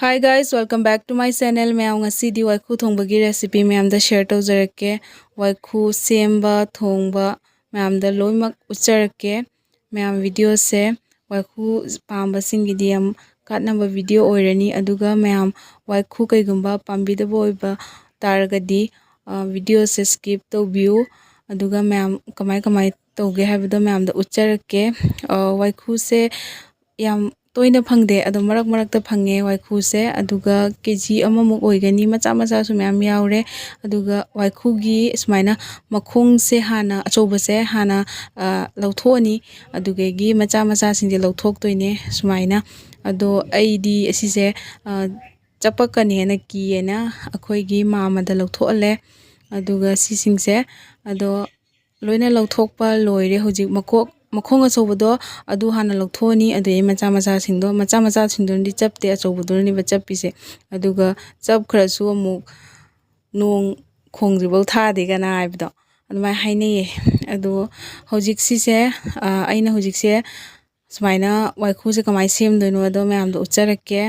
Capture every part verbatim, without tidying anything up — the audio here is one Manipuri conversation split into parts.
Hi guys, welcome back to my channel. ꯃꯌꯥꯝ, ꯉꯁꯤꯗꯤ ꯋꯥꯏꯈꯨ ꯊꯣꯡꯕꯒꯤ recipe ꯃꯌꯥꯝꯗ share ꯇꯧꯖꯔꯛꯀꯦ꯫ ꯋꯥꯏꯈꯨ ꯁꯦꯝꯕ, ꯊꯣꯡꯕ ꯃꯌꯥꯝꯗ ꯂꯣꯏꯅꯃꯛ ꯎꯠꯆꯔꯛꯀꯦ꯫ ꯃꯌꯥꯝ, videoꯁꯦ ꯋꯥꯏꯈꯨ ꯄꯥꯝꯕꯁꯤꯡꯒꯤꯗꯤ ꯌꯥꯝ ꯀꯥꯟꯅꯕ video ꯑꯣꯏꯔꯅꯤ꯫ ꯑꯗꯨꯒ ꯃꯌꯥꯝ, ꯋꯥꯏꯈꯨ ꯀꯩꯒꯨꯝꯕ ꯄꯥꯝꯕꯤꯗꯕ ꯑꯣꯏꯕ ꯇꯥꯔꯒꯗꯤ, ꯑ, videoꯁꯦ skip ꯇꯧꯕꯤꯌꯨ꯫ ꯑꯗꯨꯒ ꯃꯌꯥꯝ, ꯀꯃꯥꯏ ꯀꯃꯥꯏ ꯇꯧꯒꯦ ꯍꯥꯏꯕꯗꯣ ꯃꯌꯥꯝꯗ ꯎꯠꯆꯔꯛꯀꯦ꯫ ꯑ, ꯋꯥꯏꯈꯨꯁꯦ ꯌꯥꯝ ꯇꯣꯏꯅ ꯐꯪꯗꯦ, ꯑꯗꯣ ꯃꯔꯛ ꯃꯔꯛꯇ ꯐꯪꯉꯦ ꯋꯥꯏꯈꯨꯁꯦ꯫ ꯑꯗꯨꯒ KG ꯑꯃꯃꯨꯛ ꯑꯣꯏꯒꯅꯤ, ꯃꯆꯥ ꯃꯆꯥꯁꯨ ꯃꯌꯥꯝ ꯌꯥꯎꯔꯦ꯫ ꯑꯗꯨꯒ ꯋꯥꯏꯈꯨꯒꯤ ꯁꯨꯃꯥꯏꯅ ꯃꯈꯣꯡꯁꯦ ꯍꯥꯟꯅ, ꯑꯆꯧꯕꯁꯦ ꯍꯥꯟꯅ, ꯑ, ꯂꯧꯊꯣꯛꯑꯅꯤ꯫ ꯑꯗꯨꯗꯒꯤ ꯃꯆꯥ ꯃꯆꯥꯁꯤꯡꯁꯦ ꯂꯧꯊꯣꯛꯇꯣꯏꯅꯦ ꯁꯨꯃꯥꯏꯅ꯫ ꯑꯗꯣ ꯑꯩꯗꯤ ꯑꯁꯤꯁꯦ, ꯑ, ꯆꯄꯛꯀꯅꯤ ꯍꯥꯏꯅ ꯀꯤꯌꯦꯅ ꯑꯩꯈꯣꯏꯒꯤ ꯃꯥꯝꯃꯗ ꯂꯧꯊꯣꯛꯍꯜꯂꯦ꯫ ꯑꯗꯨꯒ ꯁꯤꯁꯤꯡꯁꯦ, ꯑꯗꯣ ꯂꯣꯏꯅ ꯂꯧꯊꯣꯛꯄ ꯂꯣꯏꯔꯦ꯫ ꯍꯧꯖꯤꯛ ꯃꯀꯣꯛ, ꯃꯈꯣꯡ ꯑꯆꯧꯕꯗꯣ ꯑꯗꯨ ꯍꯥꯟꯅ ꯂꯧꯊꯣꯛꯑꯅꯤ꯫ ꯑꯗꯨꯗꯒꯤ ꯃꯆꯥ ꯃꯆꯥꯁꯤꯡꯗꯣ, ꯃꯆꯥ ꯃꯆꯥꯁꯤꯡꯗꯨꯅꯗꯤ ꯆꯞꯇꯦ, ꯑꯆꯧꯕꯗꯨꯅꯅꯦꯕ ꯆꯞꯄꯤꯁꯦ꯫ ꯑꯗꯨꯒ ꯆꯞꯈ꯭ꯔꯁꯨ ꯑꯃꯨꯛ "ꯅꯣꯡ ꯈꯣꯡꯗ꯭ꯔꯤꯐꯥꯎ ꯊꯥꯗꯦ" ꯀꯅ ꯍꯥꯏꯕꯗꯣ, ꯑꯗꯨꯃꯥꯏꯅ ꯍꯥꯏꯅꯩꯌꯦ꯫ ꯑꯗꯣ ꯍꯧꯖꯤꯛ ꯁꯤꯁꯦ, ꯑ, ꯑꯩꯅ ꯍꯧꯖꯤꯛꯁꯦ ꯁꯨꯃꯥꯏꯅ ꯋꯥꯏꯈꯨꯁꯦ ꯀꯃꯥꯏꯅ ꯁꯦꯝꯗꯣꯏꯅꯣ ꯑꯗꯣ ꯃꯌꯥꯝꯗꯣ ꯎꯠꯆꯔꯛꯀꯦ꯫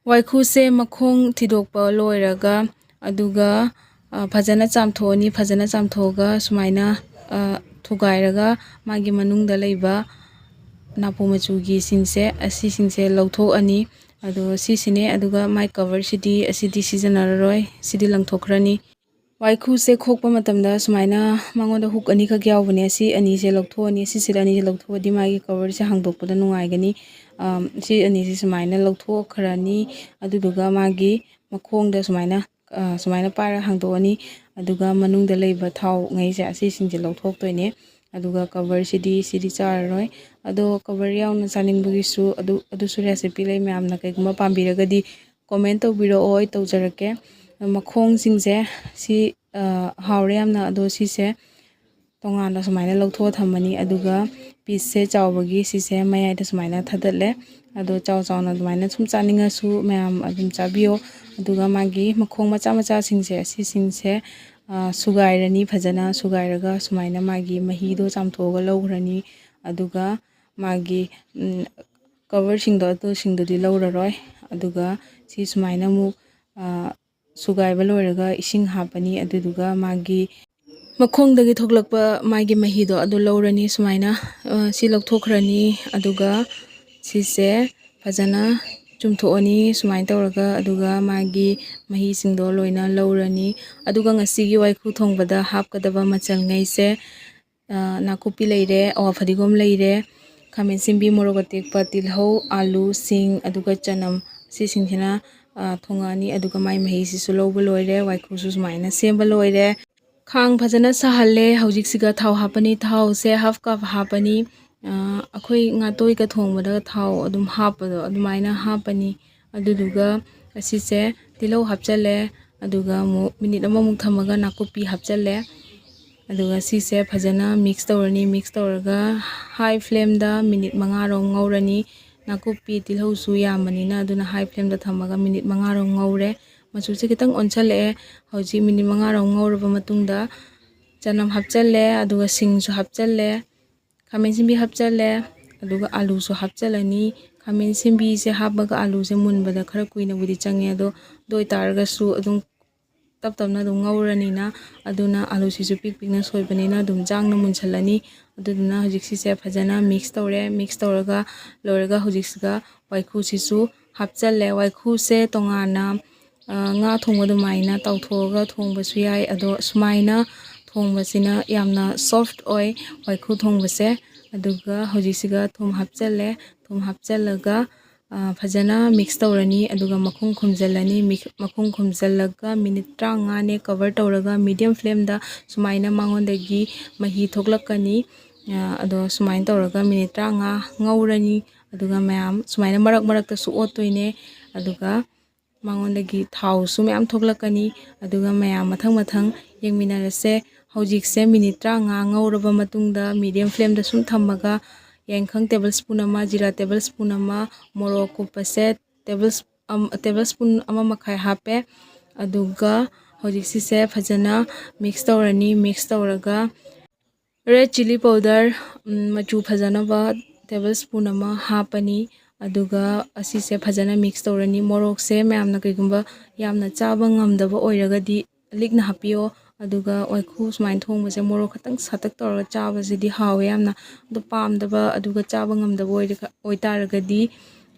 ꯋꯥꯏꯈꯨꯁꯦ ꯃꯈꯣꯡ ꯊꯤꯗꯣꯛꯄ ꯂꯣꯏꯔꯒ, ꯑꯗꯨꯒ, ꯑ, ꯐꯖꯅ ꯆꯥꯝꯊꯣꯛꯑꯅꯤ꯫ ꯐꯖꯅ ꯆꯥꯝꯊꯣꯛꯑꯒ ꯁꯨꯃꯥꯏꯅ, ꯑ, ꯊꯨꯒꯥꯏꯔꯒ ꯃꯥꯒꯤ ꯃꯅꯨꯡꯗ ꯂꯩꯕ ꯅꯥꯄꯨ ꯃꯆꯨꯒꯤꯁꯤꯡꯁꯦ, ꯑꯁꯤꯁꯤꯡꯁꯦ ꯂꯧꯊꯣꯛꯑꯅꯤ꯫ ꯑꯗꯣ ꯁꯤꯁꯤꯅꯦ, ꯑꯗꯨꯒ ꯃꯥꯏ coverꯁꯤꯗꯤ, ꯑꯁꯤꯗꯤ ꯁꯤꯖꯤꯟꯅꯔꯔꯣꯏ, ꯁꯤꯗꯤ ꯂꯪꯊꯣꯛꯈ꯭ꯔꯅꯤ꯫ ꯋꯥꯏꯈꯨꯁꯦ ꯈꯣꯛꯄ ꯃꯇꯝꯗ ꯁꯨꯃꯥꯏꯅ ꯃꯉꯣꯟꯗ hook ꯑꯅꯤꯈꯛ ꯌꯥꯎꯕꯅꯦ, ꯁꯤ ꯑꯅꯤꯁꯦ ꯂꯧꯊꯣꯛꯑꯅꯤ, ꯁꯤ seat ꯑꯅꯤꯁꯦ ꯂꯧꯊꯣꯛꯑꯗꯤ ꯃꯥꯒꯤ coverꯁꯦ ꯍꯥꯡꯗꯣꯛꯄꯗ ꯅꯨꯡꯉꯥꯏꯒꯅꯤ꯫ ꯑꯝ, ꯁꯤ ꯑꯅꯤꯁꯦ ꯁꯨꯃꯥꯏꯅ ꯂꯧꯊꯣꯛꯈ꯭ꯔꯅꯤ, ꯑꯗꯨꯗꯨꯒ ꯃꯥꯒꯤ ꯃꯈꯣꯡꯗ ꯁꯨꯃꯥꯏꯅ, ꯑ, ꯁꯨꯃꯥꯏꯅ ꯄꯥꯏꯔꯒ ꯍꯥꯡꯗꯣꯛꯑꯅꯤ꯫ ꯑꯗꯨꯒ ꯃꯅꯨꯡꯗ ꯂꯩꯕ ꯊꯥꯎꯉꯩꯁꯦ, ꯑꯁꯤꯁꯤꯡꯁꯦ ꯂꯧꯊꯣꯛꯇꯣꯏꯅꯦ꯫ ꯑꯗꯨꯒ coverꯁꯤꯗꯤ, ꯁꯤꯗꯤ ꯆꯥꯔꯔꯣꯏ꯫ ꯑꯗꯣ cover ꯌꯥꯎꯅ ꯆꯥꯅꯤꯡꯕꯒꯤꯁꯨ ꯑꯗꯨ, ꯑꯗꯨꯁꯨ recipe ꯂꯩ, ꯃꯌꯥꯝꯅ ꯀꯩꯒꯨꯝꯕ ꯄꯥꯝꯕꯤꯔꯒꯗꯤ comment ꯇꯧꯕꯤꯔꯛꯑꯣ, ꯑꯩ ꯇꯧꯖꯔꯛꯀꯦ꯫ ꯃꯈꯣꯡꯁꯤꯡꯁꯦ ꯁꯤ, ꯑ, ꯍꯥꯎꯔꯦ ꯌꯥꯝꯅ꯫ ꯑꯗꯣ ꯁꯤꯁꯦ ꯇꯣꯉꯥꯟꯅ ꯁꯨꯃꯥꯏꯅ ꯂꯧꯊꯣꯛꯑ ꯊꯝꯃꯅꯤ꯫ ꯑꯗꯨꯒ pieceꯁꯦ ꯆꯥꯎꯕꯒꯤ ꯁꯤꯁꯦ ꯃꯌꯥꯏꯗ ꯁꯨꯃꯥꯏꯅ ꯊꯥꯗꯠꯂꯦ꯫ ꯑꯗꯣ ꯆꯥꯎ ꯆꯥꯎꯅ ꯑꯗꯨꯃꯥꯏꯅ ꯁꯨꯝ ꯆꯥꯅꯤꯡꯉꯁꯨ ꯃꯌꯥꯝ ꯑꯗꯨꯝ ꯆꯥꯕꯤꯌꯣ꯫ ꯑꯗꯨꯒ ꯃꯥꯒꯤ ꯃꯈꯣꯡ ꯃꯆꯥ ꯃꯆꯥꯁꯤꯡꯁꯦ, ꯑꯁꯤꯁꯤꯡꯁꯦ, ꯑ, ꯁꯨꯒꯥꯏꯔꯅꯤ꯫ ꯐꯖꯅ ꯁꯨꯒꯥꯏꯔꯒ ꯁꯨꯃꯥꯏꯅ ꯃꯥꯒꯤ ꯃꯍꯤꯗꯣ ꯆꯥꯝꯊꯣꯛꯑꯒ ꯂꯧꯈ꯭ꯔꯅꯤ꯫ ꯑꯗꯨꯒ ꯃꯥꯒꯤ, ꯎꯝ, coverꯁꯤꯡꯗꯣ, ꯑꯗꯨꯁꯤꯡꯗꯨꯗꯤ ꯂꯧꯔꯔꯣꯏ꯫ ꯑꯗꯨꯒ ꯁꯤ ꯁꯨꯃꯥꯏꯅ ꯑꯃꯨꯛ, ꯑ, ꯁꯨꯒꯥꯏꯕ ꯂꯣꯏꯔꯒ ꯏꯁꯤꯡ ꯍꯥꯞꯄꯅꯤ꯫ ꯑꯗꯨꯗꯨꯒ ꯃꯥꯒꯤ ꯃꯈꯣꯡꯗꯒꯤ ꯊꯣꯛꯂꯛꯄ ꯃꯥꯒꯤ ꯃꯍꯤꯗꯣ ꯑꯗꯨ ꯂꯧꯔꯅꯤ꯫ ꯁꯨꯃꯥꯏꯅ, ꯑ, ꯁꯤ ꯂꯧꯊꯣꯛꯈ꯭ꯔꯅꯤ꯫ ꯑꯗꯨꯒ ꯁꯤꯁꯦ ꯐꯖꯅ ꯆꯨꯝꯊꯣꯛꯑꯅꯤ ꯁꯨꯃꯥꯏꯅ ꯇꯧꯔꯒ꯫ ꯑꯗꯨꯒ ꯃꯥꯒꯤ ꯃꯍꯤꯁꯤꯡꯗꯣ ꯂꯣꯏꯅ ꯂꯧꯔꯅꯤ꯫ ꯑꯗꯨꯒ ꯉꯁꯤꯒꯤ ꯋꯥꯏꯈꯨ ꯊꯣꯡꯕꯗ ꯍꯥꯞꯀꯗꯕ ꯃꯆꯜꯉꯩꯁꯦ, ꯑ, ꯅꯥꯀꯨꯞꯄꯤ ꯂꯩꯔꯦ, ꯑꯋꯥ ꯐꯗꯤꯒꯣꯝ ꯂꯩꯔꯦ, ꯈꯥꯃꯦꯟ ꯑꯁꯤꯟꯕꯤ, ꯃꯣꯔꯣꯛ ꯑꯇꯦꯛꯄ, ꯇꯤꯜꯍꯧ, ꯑꯥꯂꯨ, ꯁꯤꯡ, ꯑꯗꯨꯒ ꯆꯅꯝ, ꯁꯤꯁꯤꯡꯁꯤꯅ, ꯑ, ꯊꯣꯡꯉꯛꯑꯅꯤ꯫ ꯑꯗꯨꯒ ꯃꯥꯏ ꯃꯍꯤꯁꯤꯁꯨ ꯂꯧꯕ ꯂꯣꯏꯔꯦ꯫ ꯋꯥꯏꯈꯨꯁꯨ ꯁꯨꯃꯥꯏꯅ ꯁꯦꯝꯕ ꯂꯣꯏꯔꯦ꯫ ꯈꯥꯡ ꯐꯖꯅ ꯁꯥꯍꯜꯂꯦ꯫ ꯍꯧꯖꯤꯛꯁꯤꯒ ꯊꯥꯎ ꯍꯥꯞꯄꯅꯤ꯫ ꯊꯥꯎꯁꯦ half cup ꯍꯥꯞꯄꯅꯤ꯫ ꯑ, ꯑꯩꯈꯣꯏ ꯉꯥꯇꯣꯏꯒ ꯊꯣꯡꯕꯗ ꯊꯥꯎ ꯑꯗꯨꯝ ꯍꯥꯞꯄꯗꯣ ꯑꯗꯨꯃꯥꯏꯅ ꯍꯥꯞꯄꯅꯤ꯫ ꯑꯗꯨꯗꯨꯒ ꯑꯁꯤꯁꯦ ꯇꯤꯜꯍꯧ ꯍꯥꯞꯆꯜꯂꯦ꯫ ꯑꯗꯨꯒ ꯑꯃꯨꯛ ꯃꯤꯅꯤꯠ ꯑꯃꯃꯨꯛ ꯊꯝꯃꯒ ꯅꯥꯀꯨꯞꯄꯤ ꯍꯥꯞꯆꯜꯂꯦ꯫ ꯑꯗꯨꯒ ꯁꯤꯁꯦ ꯐꯖꯅ mix ꯇꯧꯔꯅꯤ꯫ Mix ꯇꯧꯔꯒ high flameꯗ ꯃꯤꯅꯤꯠ ꯃꯉꯥꯔꯣꯝ ꯉꯧꯔꯅꯤ꯫ ꯅꯥꯀꯨꯞꯄꯤ ꯇꯤꯜꯍꯧꯁꯨ ꯌꯥꯝꯕꯅꯤꯅ ꯑꯗꯨꯅ high flameꯗ ꯊꯝꯃꯒ ꯃꯤꯅꯤꯠ ꯃꯉꯥꯔꯣꯝ ꯉꯧꯔꯦ꯫ ꯃꯆꯨꯁꯦ ꯈꯤꯇꯪ ꯑꯣꯟꯁꯜꯂꯛꯑꯦ꯫ ꯍꯧꯖꯤꯛ ꯃꯤꯅꯤꯠ ꯃꯉꯥꯔꯣꯝ ꯉꯧꯔꯕ ꯃꯇꯨꯡꯗ ꯆꯅꯝ ꯍꯥꯞꯆꯜꯂꯦ꯫ ꯑꯗꯨꯒ ꯁꯤꯡꯁꯨ ꯍꯥꯞꯆꯜꯂꯦ꯫ ꯈꯥꯃꯦꯟ ꯑꯁꯤꯟꯕꯤ ꯍꯥꯞꯆꯜꯂꯦ꯫ ꯑꯗꯨꯒ ꯑꯥꯂꯨꯁꯨ ꯍꯥꯞꯆꯜꯂꯅꯤ꯫ ꯈꯥꯃꯦꯟ ꯑꯁꯤꯟꯕꯤꯁꯦ ꯍꯥꯞꯄꯒ ꯑꯥꯂꯨꯁꯦ ꯃꯨꯟꯕꯗ ꯈꯔ ꯀꯨꯏꯅꯕꯨꯗꯤ ꯆꯪꯉꯦ꯫ ꯑꯗꯣ ꯑꯗꯨ ꯑꯣꯏꯇꯥꯔꯒꯁꯨ ꯑꯗꯨꯝ ꯇꯞ ꯇꯞꯅ ꯑꯗꯨꯝ ꯉꯧꯔꯅꯤꯅ, ꯑꯗꯨꯅ ꯑꯥꯂꯨꯁꯤꯁꯨ ꯄꯤꯛ ꯄꯤꯛꯅ ꯁꯣꯏꯕꯅꯤꯅ ꯑꯗꯨꯝ ꯆꯥꯡꯅ ꯃꯨꯟꯁꯜꯂꯅꯤ꯫ ꯑꯗꯨꯗꯨꯅ ꯍꯧꯖꯤꯛ ꯁꯤꯁꯦ ꯐꯖꯅ mix ꯇꯧꯔꯦ꯫ Mix ꯇꯧꯔꯒ ꯂꯣꯏꯔꯒ ꯍꯧꯖꯤꯛꯁꯤꯒ ꯋꯥꯏꯈꯨꯁꯤꯁꯨ ꯍꯥꯞꯆꯜꯂꯦ꯫ ꯋꯥꯏꯈꯨꯁꯦ ꯇꯣꯉꯥꯟꯅ, ꯑ, ꯉꯥ ꯊꯣꯡꯕ ꯑꯗꯨꯃꯥꯏꯅ ꯇꯥꯎꯊꯣꯛꯑꯒ ꯊꯣꯡꯕꯁꯨ ꯌꯥꯏ꯫ ꯑꯗꯣ ꯁꯨꯃꯥꯏꯅ ꯊꯣꯡꯕꯁꯤꯅ ꯌꯥꯝꯅ soft ꯑꯣꯏ ꯋꯥꯏꯈꯨ ꯊꯣꯡꯕꯁꯦ꯫ ꯑꯗꯨꯒ ꯍꯧꯖꯤꯛꯁꯤꯒ ꯊꯨꯝ ꯍꯥꯞꯆꯜꯂꯦ꯫ ꯊꯨꯝ ꯍꯥꯞꯆꯜꯂꯒ, ꯑ, ꯐꯖꯅ mix ꯇꯧꯔꯅꯤ꯫ ꯑꯗꯨꯒ ꯃꯈꯨꯝ ꯈꯨꯝꯖꯤꯜꯂꯅꯤ꯫ Mix-, ꯃꯈꯨꯝ ꯈꯨꯝꯖꯤꯜꯂꯒ ꯃꯤꯅꯤꯠ ꯇꯔꯥꯃꯉꯥꯅꯦ cover ꯇꯧꯔꯒ medium flameꯗ ꯁꯨꯃꯥꯏꯅ ꯃꯉꯣꯟꯗꯒꯤ ꯃꯍꯤ ꯊꯣꯛꯂꯛꯀꯅꯤ꯫ ꯑ, ꯑꯗꯣ ꯁꯨꯃꯥꯏꯅ ꯇꯧꯔꯒ ꯃꯤꯅꯤꯠ ꯇꯔꯥꯃꯉꯥ ꯉꯧꯔꯅꯤ꯫ ꯑꯗꯨꯒ ꯃꯌꯥꯝ ꯁꯨꯃꯥꯏꯅ ꯃꯔꯛ ꯃꯔꯛꯇꯁꯨ ꯑꯣꯠꯇꯣꯏꯅꯦ꯫ ꯑꯗꯨꯒ ꯃꯉꯣꯟꯗꯒꯤ ꯊꯥꯎꯁꯨ ꯃꯌꯥꯝ ꯊꯣꯛꯂꯛꯀꯅꯤ꯫ ꯑꯗꯨꯒ ꯃꯌꯥꯝ ꯃꯊꯪ ꯃꯊꯪ ꯌꯦꯡꯃꯤꯟꯅꯔꯁꯦ꯫ ꯍꯧꯖꯤꯛꯁꯦ ꯃꯤꯅꯤꯠ ꯇꯔꯥꯃꯉꯥ ꯉꯧꯔꯕ ꯃꯇꯨꯡꯗ medium flameꯗ ꯁꯨꯝ ꯊꯝꯃꯒ ꯌꯥꯏꯉꯪ table spoon ꯑꯃ, ꯖꯤꯔꯥ table spoon ꯑꯃ, ꯃꯣꯔꯣꯛ ꯑꯀꯨꯞꯄꯁꯦ table, ꯑꯝ, table spoon ꯑꯃ ꯃꯈꯥꯏ ꯍꯥꯞꯄꯦ꯫ ꯑꯗꯨꯒ ꯍꯧꯖꯤꯛ ꯁꯤꯁꯦ ꯐꯖꯅ mix ꯇꯧꯔꯅꯤ꯫ Mix ꯇꯧꯔꯒ red chilli powder, ꯎꯝ, ꯃꯆꯨ ꯐꯖꯅꯕ table spoon ꯑꯃ ꯍꯥꯞꯄꯅꯤ꯫ ꯑꯗꯨꯒ ꯑꯁꯤꯁꯦ ꯐꯖꯅ ꯃꯤꯛꯁ ꯇꯧꯔꯅꯤ꯫ ꯃꯣꯔꯣꯛꯁꯦ ꯃꯌꯥꯝꯅ ꯀꯩꯒꯨꯝꯕ ꯌꯥꯝꯅ ꯆꯥꯕ ꯉꯝꯗꯕ ꯑꯣꯏꯔꯒꯗꯤ ꯂꯤꯛꯅ ꯍꯥꯞꯄꯤꯌꯣ꯫ ꯑꯗꯨꯒ ꯋꯥꯏꯈꯨ ꯁꯨꯃꯥꯏꯅ ꯊꯣꯡꯕꯁꯦ ꯃꯣꯔꯣꯛ ꯈꯛꯇꯪ ꯁꯥꯇꯛ ꯇꯧꯔꯒ ꯆꯥꯕꯁꯤꯗꯤ ꯍꯥꯎꯋꯦ ꯌꯥꯝꯅ꯫ ꯑꯗꯣ ꯄꯥꯝꯗꯕ ꯑꯗꯨꯒ ꯆꯥꯕ ꯉꯝꯗꯕ ꯑꯣꯏꯔꯒ, ꯑꯣꯏꯇꯥꯔꯒꯗꯤ,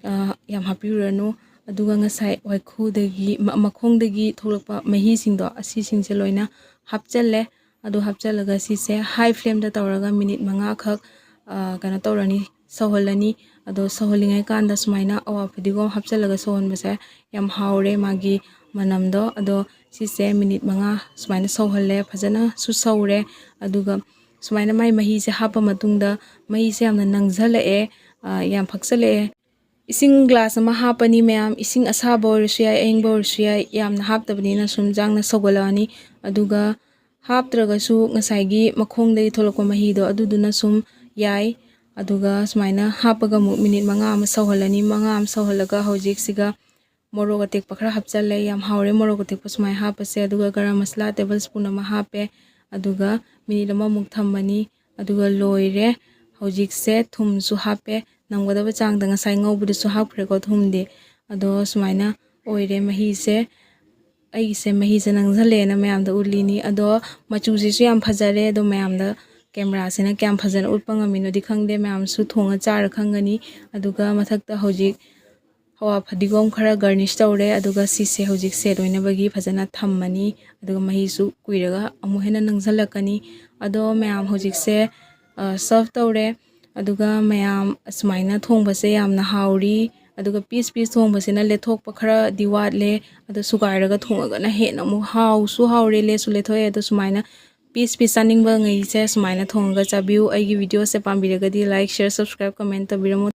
ꯑ, ꯌꯥꯝ ꯍꯥꯞꯄꯤꯔꯨꯔꯅꯨ꯫ ꯑꯗꯨꯒ ꯉꯁꯥꯏ ꯋꯥꯏꯈꯨꯗꯒꯤ, ꯃ-, ꯃꯈꯣꯡꯗꯒꯤ ꯊꯣꯛꯂꯛꯄ ꯃꯍꯤꯁꯤꯡꯗꯣ, ꯑꯁꯤꯁꯤꯡꯁꯦ ꯂꯣꯏꯅ ꯍꯥꯞꯆꯜꯂꯦ꯫ ꯑꯗꯨ ꯍꯥꯞꯆꯜꯂꯒ ꯁꯤꯁꯦ ꯍꯥꯏ ꯐ꯭ꯂꯦꯝꯗ ꯇꯧꯔꯒ ꯃꯤꯅꯤꯠ ꯃꯉꯥꯈꯛ, ꯑ, ꯀꯩꯅꯣ ꯇꯧꯔꯅꯤ, ꯁꯧꯍꯜꯂꯅꯤ꯫ ꯑꯗꯣ ꯁꯧꯍꯜꯂꯤꯉꯩ ꯀꯥꯟꯗ ꯁꯨꯃꯥꯏꯅ ꯑꯋꯥ ꯐꯗꯤꯒꯣꯝ ꯍꯥꯞꯆꯜꯂꯒ ꯁꯧꯍꯟꯕꯁꯦ ꯌꯥꯝ ꯍꯥꯎꯔꯦ ꯃꯥꯒꯤ ꯃꯅꯝꯗꯣ꯫ ꯑꯗꯣ ꯁꯤꯁꯦ ꯃꯤꯅꯤꯠ ꯃꯉꯥ ꯁꯨꯃꯥꯏꯅ ꯁꯧꯍꯜꯂꯦ, ꯐꯖꯅꯁꯨ ꯁꯧꯔꯦ꯫ ꯑꯗꯨꯒ ꯁꯨꯃꯥꯏꯅ ꯃꯥꯏ ꯃꯍꯤꯁꯦ ꯍꯥꯞꯄ ꯃꯇꯨꯡꯗ ꯃꯍꯤꯁꯦ ꯌꯥꯝꯅ ꯅꯪꯁꯜꯂꯛꯑꯦ, ꯑ, ꯌꯥꯝ ꯐꯛꯆꯜꯂꯛꯑꯦ꯫ ꯏꯁꯤꯡ ꯒ꯭ꯂꯥꯁ ꯑꯃ ꯍꯥꯞꯄꯅꯤ ꯃꯌꯥꯝ, ꯏꯁꯤꯡ ꯑꯁꯥꯕ ꯑꯣꯏꯔꯁꯨ ꯌꯥꯏ, ꯑꯏꯪꯕ ꯑꯣꯏꯔꯁꯨ ꯌꯥꯏ, ꯌꯥꯝꯅ ꯍꯥꯞꯇꯕꯅꯤꯅ ꯁꯨꯝ ꯆꯥꯡꯅ ꯁꯧꯒꯠꯂꯛꯑꯅꯤ꯫ ꯑꯗꯨꯒ ꯍꯥꯞꯇ꯭ꯔꯒꯁꯨ ꯉꯁꯥꯏꯒꯤ ꯃꯈꯣꯡꯗꯒꯤ ꯊꯣꯛꯂꯛꯄ ꯃꯍꯤꯗꯣ ꯑꯗꯨꯗꯨꯅ ꯁꯨꯝ ꯌꯥꯏ꯫ ꯑꯗꯨꯒ ꯁꯨꯃꯥꯏꯅ ꯍꯥꯞꯄꯒ ꯑꯃꯨꯛ ꯃꯤꯅꯤꯠ ꯃꯉꯥ ꯑꯃ ꯁꯧꯍꯜꯂꯅꯤ꯫ ꯃꯉꯥ ꯑꯃ ꯁꯧꯍꯜꯂꯒ ꯍꯧꯖꯤꯛꯁꯤꯒ ꯃꯣꯔꯣꯛ ꯑꯇꯦꯛꯄ ꯈꯔ ꯍꯥꯞꯆꯜꯂꯦ꯫ ꯌꯥꯝ ꯍꯥꯎꯔꯦ ꯃꯣꯔꯣꯛ ꯑꯇꯦꯛꯄ ꯁꯨꯃꯥꯏꯅ ꯍꯥꯞꯄꯁꯦ꯫ ꯑꯗꯨꯒ ꯒꯔꯝ ꯃꯁꯂꯥ ꯇꯦꯕꯜ ꯁ꯭ꯄꯨꯟ ꯑꯃ ꯍꯥꯞꯄꯦ꯫ ꯑꯗꯨꯒ ꯃꯤꯅꯤꯠ ꯑꯃꯃꯨꯛ ꯊꯝꯃꯅꯤ꯫ ꯑꯗꯨꯒ ꯂꯣꯏꯔꯦ꯫ ꯍꯧꯖꯤꯛꯁꯦ ꯊꯨꯝꯁꯨ ꯍꯥꯞꯄꯦ꯫ ꯅꯝꯒꯗꯕ ꯆꯥꯡꯗ ꯉꯁꯥꯏ ꯉꯧꯕꯗꯁꯨ ꯍꯥꯞꯈ꯭ꯔꯦꯀꯣ ꯊꯨꯝꯗꯤ꯫ ꯑꯗꯣ ꯁꯨꯃꯥꯏꯅ ꯑꯣꯏꯔꯦ ꯃꯍꯤꯁꯦ꯫ ꯑꯩꯒꯤꯁꯦ ꯃꯍꯤꯁꯦ ꯅꯪꯁꯜꯂꯦꯅ ꯃꯌꯥꯝꯗ ꯎꯠꯂꯤꯅꯤ꯫ ꯑꯗꯣ ꯃꯆꯨꯁꯤꯁꯨ ꯌꯥꯝ ꯐꯖꯔꯦ꯫ ꯑꯗꯣ ꯃꯌꯥꯝꯗ ꯀꯦꯃꯦꯔꯥꯁꯤꯅ ꯀꯌꯥꯝ ꯐꯖꯅ ꯎꯠꯄ ꯉꯝꯃꯤꯅꯣꯗꯤ ꯈꯪꯗꯦ꯫ ꯃꯌꯥꯝꯁꯨ ꯊꯣꯡꯉ ꯆꯥꯔ ꯈꯪꯒꯅꯤ꯫ ꯑꯗꯨꯒ ꯃꯊꯛꯇ ꯍꯧꯖꯤꯛ ꯍꯋꯥ ꯐꯗꯤꯒꯣꯝ ꯈꯔ ꯒꯥꯔꯅꯤꯁ ꯇꯧꯔꯦ꯫ ꯑꯗꯨꯒ ꯁꯤꯁꯦ ꯍꯧꯖꯤꯛ ꯁꯦꯠ ꯑꯣꯏꯅꯕꯒꯤ ꯐꯖꯅ ꯊꯝꯃꯅꯤ꯫ ꯑꯗꯨꯒ ꯃꯍꯤꯁꯨ ꯀꯨꯏꯔꯒ ꯑꯃꯨꯛ ꯍꯦꯟꯅ ꯅꯪꯁꯜꯂꯛꯀꯅꯤ꯫ ꯑꯗꯣ ꯃꯌꯥꯝ ꯍꯧꯖꯤꯛꯁꯦ, ꯑ, ꯁꯔꯚ ꯇꯧꯔꯦ꯫ ꯑꯗꯨꯒ ꯃꯌꯥꯝ ꯑꯁꯨꯃꯥꯏꯅ ꯊꯣꯡꯕꯁꯦ ꯌꯥꯝꯅ ꯍꯥꯎꯔꯤ꯫ ꯑꯗꯨꯒ ꯄꯤꯁ ꯄꯤꯁ ꯊꯣꯡꯕꯁꯤꯅ ꯂꯦꯊꯣꯛꯄ ꯈꯔꯗꯤ ꯋꯥꯠꯂꯦ꯫ ꯑꯗꯣ ꯁꯨꯒꯥꯏꯔꯒ ꯊꯣꯡꯉꯒꯅ ꯍꯦꯟꯅ ꯑꯃꯨꯛ ꯍꯥꯎꯁꯨ ꯍꯥꯎꯔꯦ, ꯂꯦꯁꯨ ꯂꯦꯊꯣꯛꯑꯦ꯫ ꯑꯗꯣ ꯁꯨꯃꯥꯏꯅ ꯄꯤꯁ ꯄꯤꯁ ꯆꯥꯅꯤꯡꯕ ꯉꯩꯁꯦ ꯁꯨꯃꯥꯏꯅ ꯊꯣꯡꯉꯒ ꯆꯥꯕꯤꯌꯨ꯫ ꯑꯩꯒꯤ ꯚꯤꯗꯤꯑꯣꯁꯦ ꯄꯥꯝꯕꯤꯔꯒꯗꯤ like, share, subscribe, comment ꯇꯧꯕꯤꯔꯝꯃꯨ꯫